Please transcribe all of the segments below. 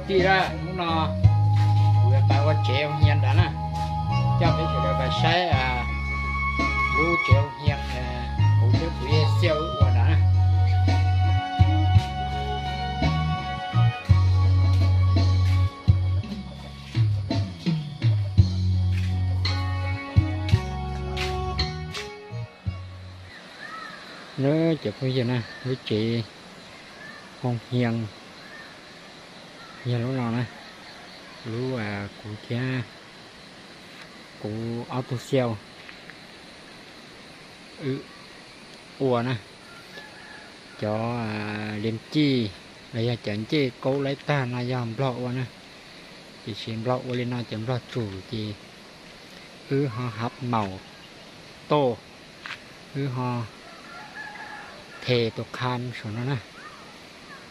Tij na, hnub no kuv yuav pab ua tsev ua hiav nrad na, coj peb sawv daws pab saib lub tsev ua hiav kuv thiab kuv yawg Xiauj wb ua nrad na. Nawb cov phooj ywg na, lub tsev ua hiav yog lub no na, lub kuv thiab kuv ob tug Xiauj wb ua na. Cov liam cij los yog cov ncej kaub laib tag no yog Nplog ua na, tiam sis Nplog ua li no ces Nplog tsum ces wb ho hav maum toj, wb ho them tus qha saum no na.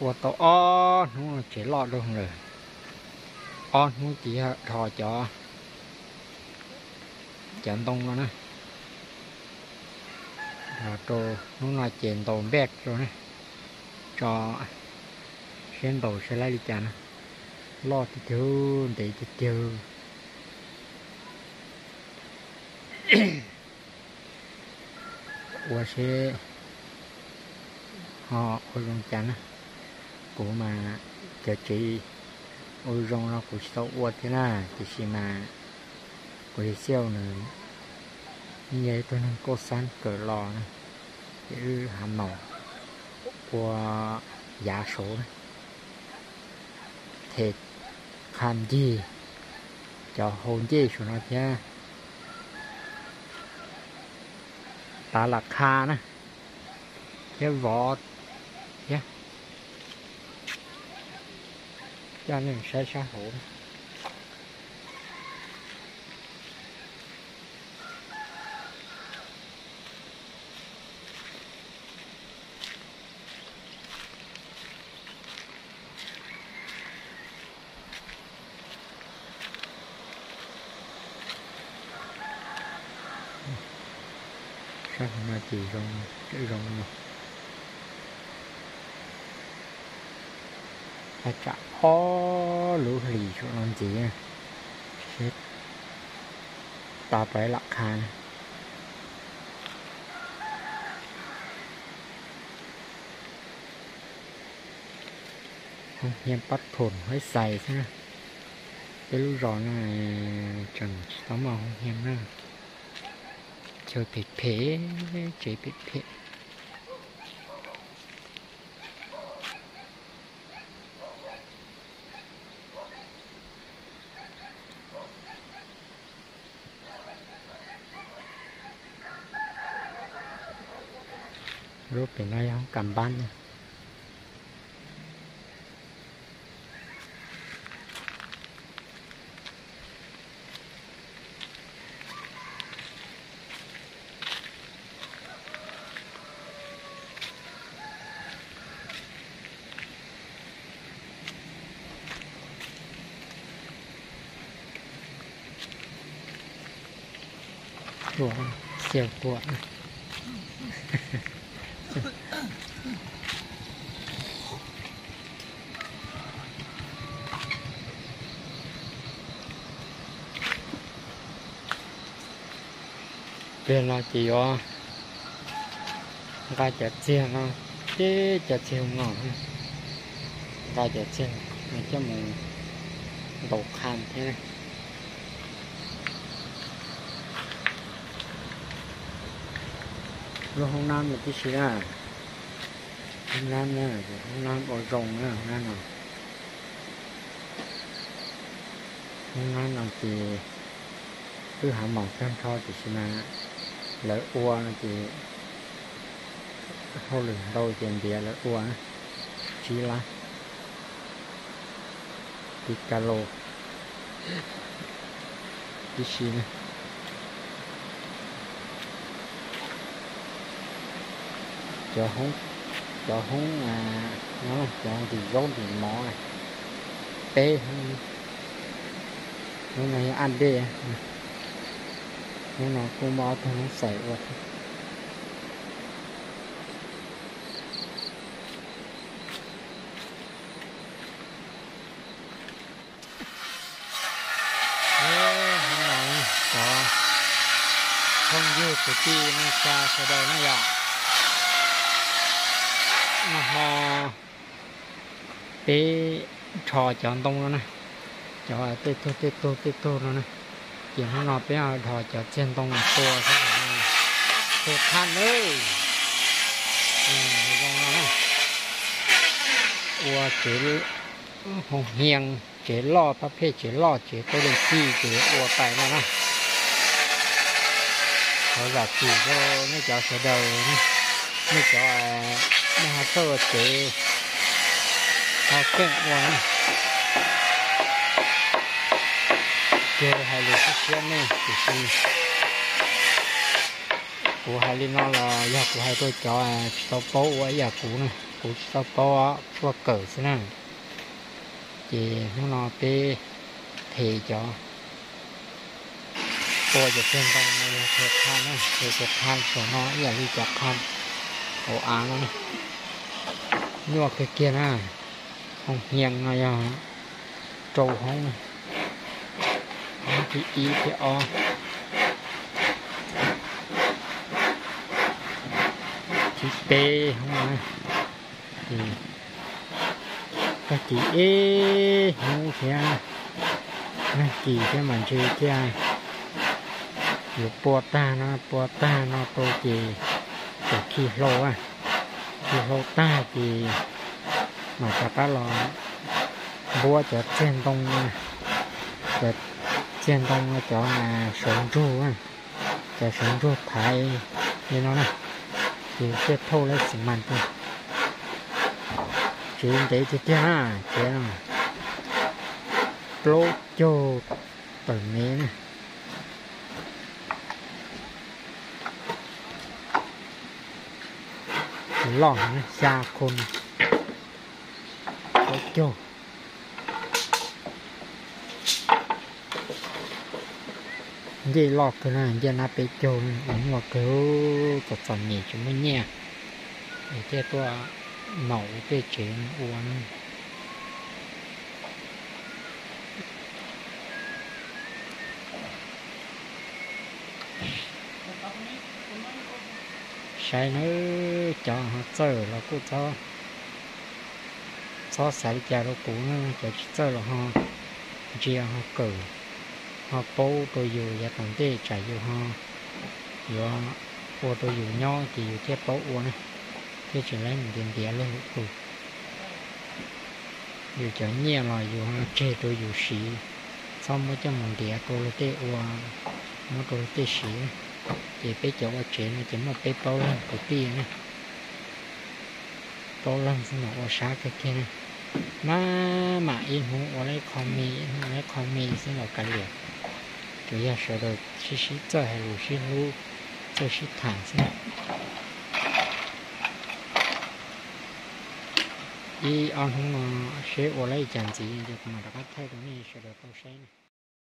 Ua tau ob hnub no tsev loj dua lawm, ob hnub ces yog dhos cov, cov ntoo no na. Dhos rau hnub no ces ntaus npej rau na, tso seb ntaus seb laib li cas na. Loj tiag tiag, ntev tiag tiag. Ua seb ho ua zoo cas na. Kuv mas cov tsev ua zoo no kuv tsis tau ua thiab na, tiam sis mas kuv yawg Xiauj nws yog ib tug neeg kauj xab kawm los na, ces wb hav maum ua yav saud na, them qha ncig cov hau ncej saum no thiab, tav lam qha na, thiab vov thiab. Coj nej saib sab hauv. Sab hauv no ces zoo, zoo no. Thaj tsam ob lub hlis saum no ntxiv, seb tas pais lam qha na. Hoo hiav pab thoom haib xais xwb na. Peb lub zos no tseem tsis tau muaj hoo hiav na. Chaw phem phem, tsev phem phem. Lub pem no yog hoob kas npab na. Tuaj, Xiauj tuaj. Pem no ces yuav nqa cov txiag no, teb cov txiag no, nqa cov txiag no coj mus ntaus qha thiab. Lub hoob nab no tib si na, hoob nab na, hoob nab ua zoo na, hoob nab no. Hoob nab no ces wb hav maum tag nrho tiam sis mas lawv ua no ces hauj lwm ntau ces ntiav lawv ua na, tsib lab, tib kab lauj tib si na. Cov hoob, cov hoob no, cov ntim zaub ntim mov peb hoob. Hnub no yog ab dej, hnub no kuj muaj ob tug noob xais ua thiab. tij neej tsa sawv daws na yom. Nag hmo peb rho cov ntoo no na, cov tej tug tej tug tej tug no na, ces hnub no peb dhos cov txiag ntoo tua xwb, tua thaj nawb. Zoo no na, ua tsev hoo hias, tsev loj pab phej, tsev loj, tsev tau leej tij ces ua pais no na. Thov zam txim rau nej cov sawv daws, nej cov, nej ho txawj ua tsev, ho keej ua na. Ces hais lus siab siab nej tiam sis kuv hais li no los yog kuv hais rau cov tsis tau paub ua ib yam kuv na, kuv tsis tau paub, tsuas kawm xwb na. Ces hnub no peb them cov, tua cov txiag ntoo no yog txiag qha na, them txiag qha saum no ib yam li cov qha hauv av no, nyuaj kawg kiag na. Hoo hias no yog rau hoob, hoob thib ib thib ob, thib peb hoob no. Ces tag kis ib hnub thiab, nag kis thiab mas ntshe thiaj yuav pua tag no, pua tag no rau ces tseem khi hlau, khi hlau tag ces mam rov qab los npuab cov txiag ntoo, cov txiag ntoo cov sawv ntsug, cov sawv ntsug thaiv li no na, ces thiaj thauj lawv xi mas rau. Tsev ntev tiag tiag na, tsev no plaub caug tawm mev na. Loj xya khu, plaub caug. Ncej loj kawg na, ncej nab peb caug, ua nyuaj kawg, txom txom nyem tsis muaj nyiaj, es thiaj tuaj maum ua tej tsev ua na. Saib nawb, cov ho txawj los kuj txhob xav li cas rau kuv na, cov tsis txawj los ho ntsia ho kawm, ho paub rau yus, yav tom ntej tsam yus ho yuav ua rau yus nyob ces yus thiaj paub ua na, thiaj tsis laib mus ntiav ntiav luag lwm tus. Yus cov nyiaj los yus ho tseg rau yus siv, txhob muab coj mus ntiav rau luag tej ua, muab rau luag tej siv. Ces peb cov ua tsev no ces muaj peb plaub leeg kwv tij na, plaub leeg xwb mas ua sab kawg kiag na. Maj mam ib hnub ua ib qho me, ib hnub ua ib qho me xwb los kav liam, tsuas yog sawv daws sib sib txawj hais lus sib hlub, txawj sib tham xwb. Ib ob hnub no seb ua li cas ntxiv ces kuv mam rov qab thaij rau nej sawv daws tau saib na.